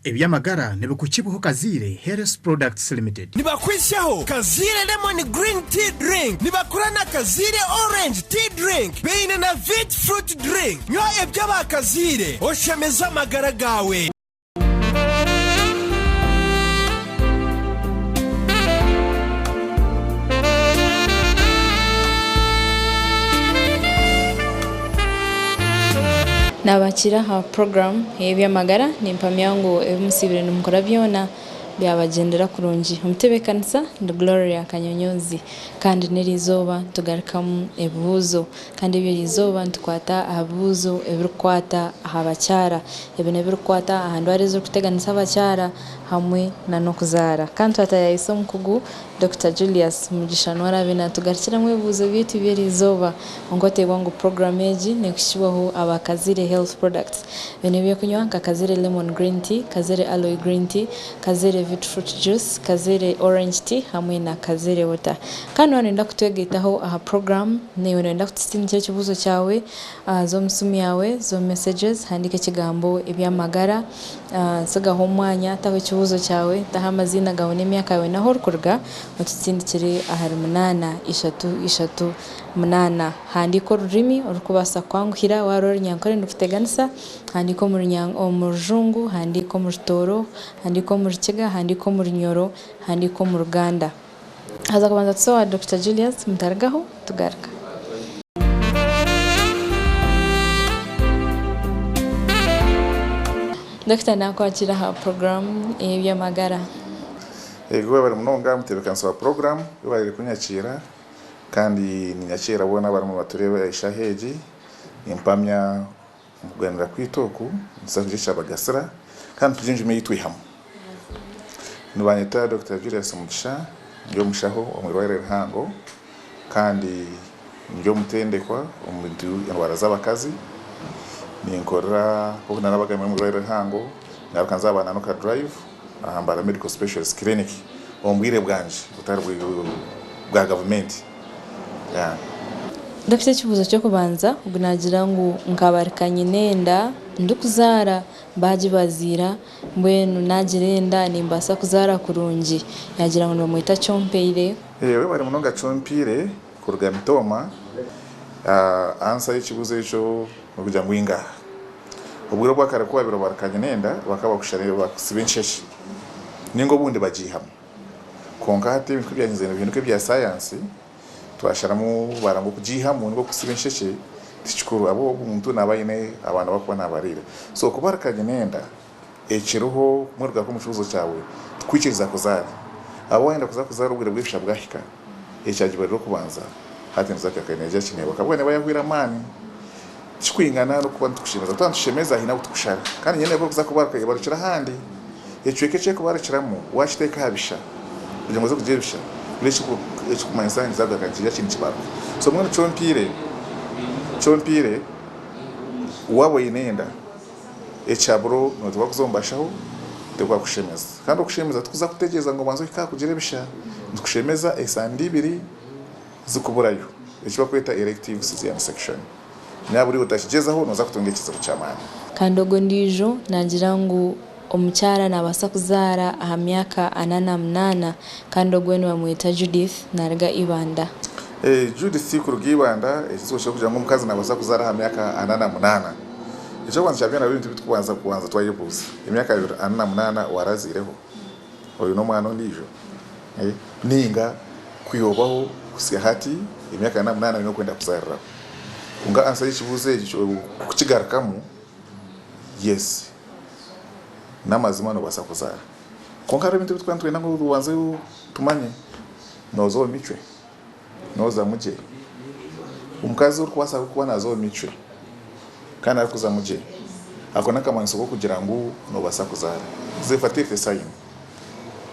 Eby'amagara nibikukibwaho Kazaire Health Products Limited. Nibakwitsyaho Kazaire Lemon Green Tea Drink, nibakora na Kazaire Orange Tea Drink, baine na Vit Fruit Drink. Nywa eby'aba Kazaire oshemeze amagara gaawe. Naabakiira aha puroguraamu ey'eby'amagara, nimpamya ngu ebi musiibire nimukora byona byabagyendera kurungi. Omutebeekanisa ndi Gloria Kanyonyozi kandi n'eriizooba nitugarukamu ebibuuzo kandi ebi eriizooba nitukwata aha bibuuzo ebirikukwata aha bakyara. Ebi n'ebirikukwata aha ndwara ezirikuteganisa abakyara hamwe n'okuzaara. Kandi twataayaayisa omukugu Dokita Julius Mugisha niwe araabe naatugarukiramu ebibuuzo byaitu by'eriizooba. Kwonka oteebwa ngu puroguraamu egi neekuhikibwaho aba Kazire Health Products. Baine eby'okunywa nka Kazire Lemon Green Tea, Kazire Aloe Green Tea, Kazire Vit Fruit Juice, Kazire Orange Tea hamwe na Kazire Water. Kandi waaba nooyenda kutwegaitaho aha puroguraamu, naiwe nooyenda kutusindikira ekibuuzo kyawe, za omu simu yaawe, za omu messages, handiika ekigambo eby'amagara. Tsigaho omwanya, taho ekibuuzo kyawe, taho amaziina gaawe n'emyaka yaawe n'ahu orikuruga, okitsindikire ahari munaana ishatu ishatu munaana. Handiika orurimi orurikubaasa kukwanguhira, waaba ori Orunyankore nirukuteganisa, handiika omu Rujungu, handiika omu Rutooro, handiika omu Rukiga, handiika omu Runyoro, handiika omu Ruganda. Haza kubanza tuze owa Dokita Julius mutarigaho tugaruka. Dokita nakwakira aha puroguramu ey'eby'amagara. Yego webare munonga mutebekanisa wa puroguramu webare kunyakiira kandi ninyakiira boona abarimu nibatureeba eshaaha egi nimpamya omu kuganira kwaitu oku nikiza kugira ekyabagasira kandi tugire enjuma ei twihamu. Nibanyeta Dokita Julius Mugisha ndi omushaho omu irwariro rihango kandi ndi omutendekwa omu bintu endwara z'abakazi. Ninkorera nk'oku naabagambire omu irwariro rihango ngaruka nza aha Bananuka Drive aha Mbarara Medical Specialist Clinic omu bwire bwangye butari bwa gavumenti. Dokita ekibuuzo ky'okubanza ogu naagira ngu nkabarika nyine enda ndikuzaara baagibaziira mbwenu naagira enda nimbaasa kuzaara kurungi? Yaagira ngu nibamweta Kyompeire. Webare munonga Kyompeire kuruga Mitooma. Ansa y'ekibuuzo ekyo n'okugira ngu ingaha. Obwire obwa kare ku waabaire obarika nyine enda bakaba bakusiba enshekye ninga obundi bagiihamu. Kwonka hati ebintu ku byagenzire nibihinduka ebya sayansi, twasharamu baranga okugiihamu ninga okusiba enshekye tikikuru ahabw'okuba omuntu naaba aine abaana abu arikuba naabariira. So kubaruka nyina enda ekiriho mwerugaho omu kibuuzo kyawe tikwikiriza kuzaara. Ahabw'okuba waayenda kuza kuzaara obwire bw'ebisha bwahika, ekyagibarire okubanza hati nikiza kuhika neija kineebwa ahabw'okuba neeba yahwire amaani. Tikikwingana n'okuba nitukushemeza. Twaba nitushemeza haine ahu tukushara. Kandi nyine ku erikuza kubaruka ebarukira ahandi. Ekicweka eki erikubarukiramu waakiteeka aha bisha kugira ngu oze kugira ebisha, buri ekirikumanyisa ngu nikiza kugaruka nikiija kindi kibaruke. So mbwenu kyompiire, kyompiire waaba oine enda, ekihaburo nooteekwa kuza omu bashaho niteekwa kukushemeza. Kandi okushemeza tikuza kutegyereza ngu obanze ohike aha kugira ebisha, nitukushemeza esande ibiri zikuburayo, eki barikweta elective caesarean section. Yaaba ori otakigyezaho nooza kutunga ekizibu ky'amaani. Kandi ogwo ondiijo naagira ngu omukyara naabaasa kuzaara aha myaka 48 kandi ogwo nibamweta Judith naaruga Ibanda. Judith kuruga Ibanda, ekizibu ky'okugira ngu omukazi naabaasa kuzaara aha myaka 48. Eky'okubanza kya byona hariho ebintu ebi turikubanza kubanza twayebuuza. Emyaka 48 waaraziireho? Oine omwana ondiijo? Nainga kwiha obaho kuhitsya hati emyaka 48 oine okwenda kuzaariraho? Kwonka ansa y'ekibuuzo ekyo kukigarukamu, yes, n'amazima noobaasa kuzaara. Kwonka hariho ebintu ebi turikuba nitwenda ngu obanze tumanye. Nooza omu micwe? Noozamu gye? Omukazi orikubaasa kuba naaza omu micwe kandi arikuzamu gye, ako n'akamanyiso k'okugira ngu noobaasa kuzaara. It's a fertility sign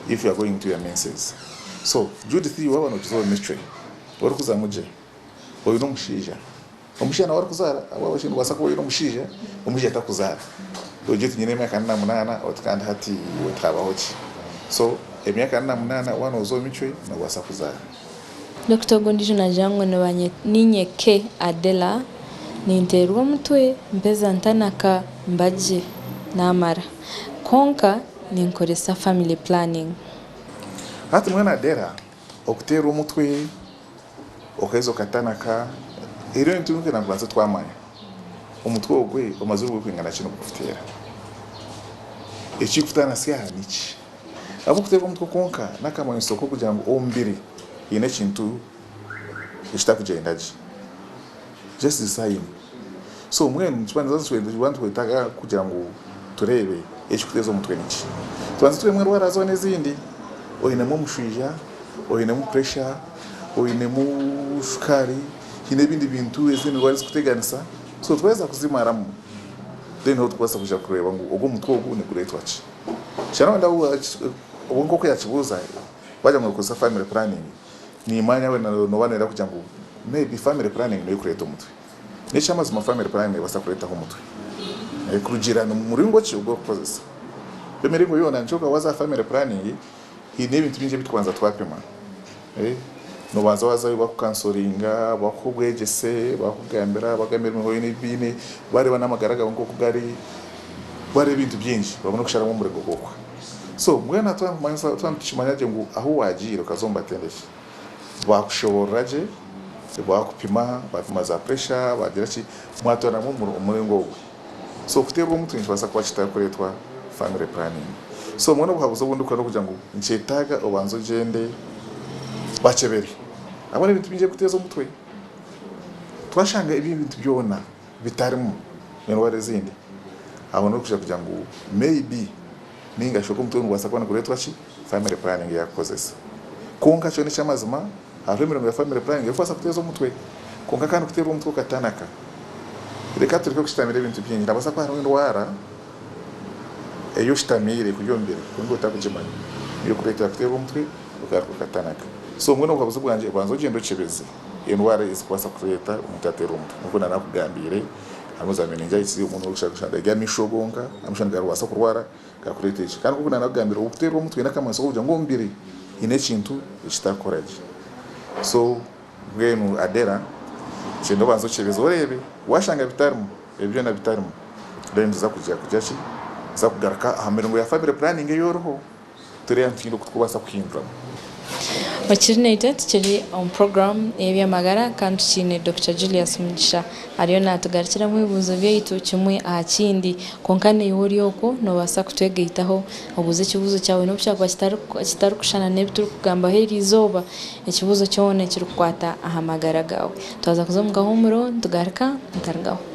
if you are going to your menses. So Judith waaba nookiza omu micwe, orikuzamu gye, oine omushaija, omushaija nawe arikuzaara ahabw'okuba noobaasa kuba oine omushaija, omushaija atakuzaara. Ogire oti nyine emyaka 48 oti kandi hati iwe tihabaho ki? So emyaka 48 waaba nooza omu micwe noobaasa kuzaara. Dokita ogu ondiijo naagira ngu niinye K. Adela, ninteerwa omutwe, mpeza ntanaka, mba gye, naamara. Kwonka ninkoresa family planning. Hati mbwenu Adela, okuteerwa omutwe, okaheza okatanaka, eryo nitwe nitubanza twamanya omutwe ogwe omazire obwire bwingana ki nigukuteera. Ekirikutanatsya aha niki? Ahabw'okuteerwa omutwe kwonka n'akamanyiso k'okugira ngu omubiri haine ekintu ekitakugyenda gye. Just the sign. So mbwenu nituba nitwetaaga kugira ngu tureebe ekirikuteeza omutwe niki. Tubanze tureebemu endwara zoona ezindi. Oinemu omushwija, oinemu pressure, oinemu shukaari, haine ebindi bintu ezindi ndwara ezirikuteganisa. So twaheza kuzimaramu then niho turikubaasa kwija kureeba ngu ogu omutwe ogu nigureetwa ki. Shana wenda obwo nk'oku yaakibuuza, waagira ngu nookozesa family planning, niimanya wenda nooba nooyenda kugira ngu maybe family planning niyo erikureeta omutwe. N'eky'amazima family planning neebaasa kureetaho omutwe kurugiirira ni muringo ki ogu orikukozesa. Emiringo yoona nikyo waaza aha family planning haine ebintu bingi ebi turikubanza twapima. Noobanza waazayo bakukansoringa, bakuha obwegyese, bakugambira, bakugambira emiringo yoona ei baine, bareeba n'amagara gaawe nk'oku gari, bareeba ebintu bingi babone kusharamu omuringo gw'okuha. So mbwenu twaba nitukimanya gye ngu ahu waagiire okaza omu batendeki, Baakushoboorora gye, baakupima, baapima za puresha, baagira ki, mwatwara hamwe omuringo ogwo. So okuteerwa omutwe nikibaasa kuba kitarikureetwa family planning. So mbwenu obuhabuzi obu ndikuha n'okugira ngu nikyetaaga obanze ogyende bakyebere. Ahabw'okuba ebintu bingi ebirikuteeza omutwe, twashanga ebi ebintu byona bitarimu endwara ezindi, aho n'okugira kugira ngu maybe Nainga shi ogwo omutwe nigubaasa kuba nigureetwa ki? Family planning yaakukozesa. Kwonka kyo n'eky'amazima, hariho emirimo ya family planning erikubaasa kuteeza omutwe. Kwonka kandi kuteerwa omutwe okatanaka. Reka tureke kushitamira ebintu bingi. Nihabaasa kuba hariho endwara ei oshitamiire kuri omu mubiri kwonka otarikugimanya. Niyo erikureetera kuteerwa omutwe okaruka okatanaka. So mbwenu obuhabuzi bwangye, banza ogyende okyebeze endwara ezikubaasa kureeta omuntu ateerwa omutwe. Nk'oku naanakugambiire. Harimu za meningitis, omuntu orikushanga ari amaisho gonka, amaisho nigabaasa kurwara gakureeta eki. Kandi nkoku naanakugambira okuteerwa omutwe n'akamanyiso k'okugira ngu omubiri haine ekintu ekitarikukora gye. So mbwenu Adela, gyenda obanze okyebeze oreebe, waashanga bitarimu, ebyo byona bitarimu, then nituza kugira kugira ki, nituza kugaruka aha miringo ya family planning ei oriho. Tureeba nituhindura oku turikubaasa kuhinduramu. Okiri naitwe tukiri omu puroguraamu ey'eby'amagara kandi tukiine Dokita Julius Mugisha ariyo naatugarukiramu ebibuuzo byaitu kimwe aha kindi. Kwonka naiwe ori okwo noobaasa kutwegaitaho obuuze ekibuuzo kyawe n'obu kyakuba kitarikushushana n'ebi turikugambaho eri izooba, ekibuuzo kyona ekirikukwata aha magara gaawe. Twaza kuza omu kahuumuro nitugaruka mutarugaho.